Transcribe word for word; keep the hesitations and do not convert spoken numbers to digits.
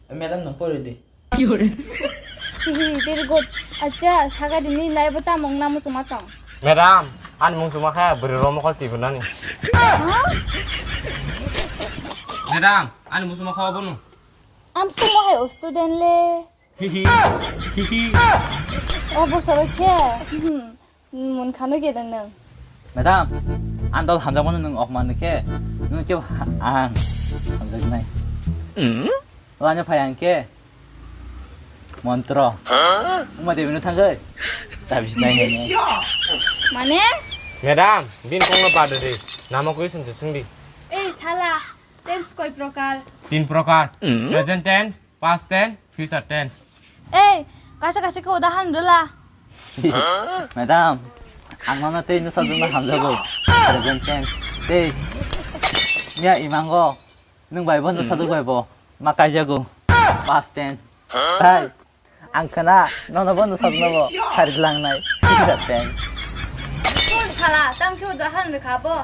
Madam, no pori di. Hihi, very good. Acha, saga dini live o tamo wngna muchungma tong? Madam, ani muchungma khe bwrwi rok mokol tibwnani. Madam, ani muchungma khe obono. Amsamo hai o student le. Hihi, hihi. O bwsaro khe. Hmm. Mun khano gede nwng. Madam, ang dol hamjakmano nwng ok manwi khe, nwng khe ha-, ang hamjaknai. Lanya phai ang khe montro. Wngma de bini thangwi. Tabis nai hwnwi. Mane? Madam, bini kokno bad di. Namo kwi sum se sung di. Ei, sala, tense koi prokar? Tin prokar. Present tense, past tense, future tense. Ei, kaisa kaisa khe udahoron rwla. Madam, ang nono tei no sajwkno hamjago. Present tense. Tei miya imango nwng bai bo no sajwk bai bo ma kaijago. Past tense. Hai, ang khna nono bo no sajwkno bo khari langnai. Future tense. Kun sala, tamo khe udahoron rwkha bo?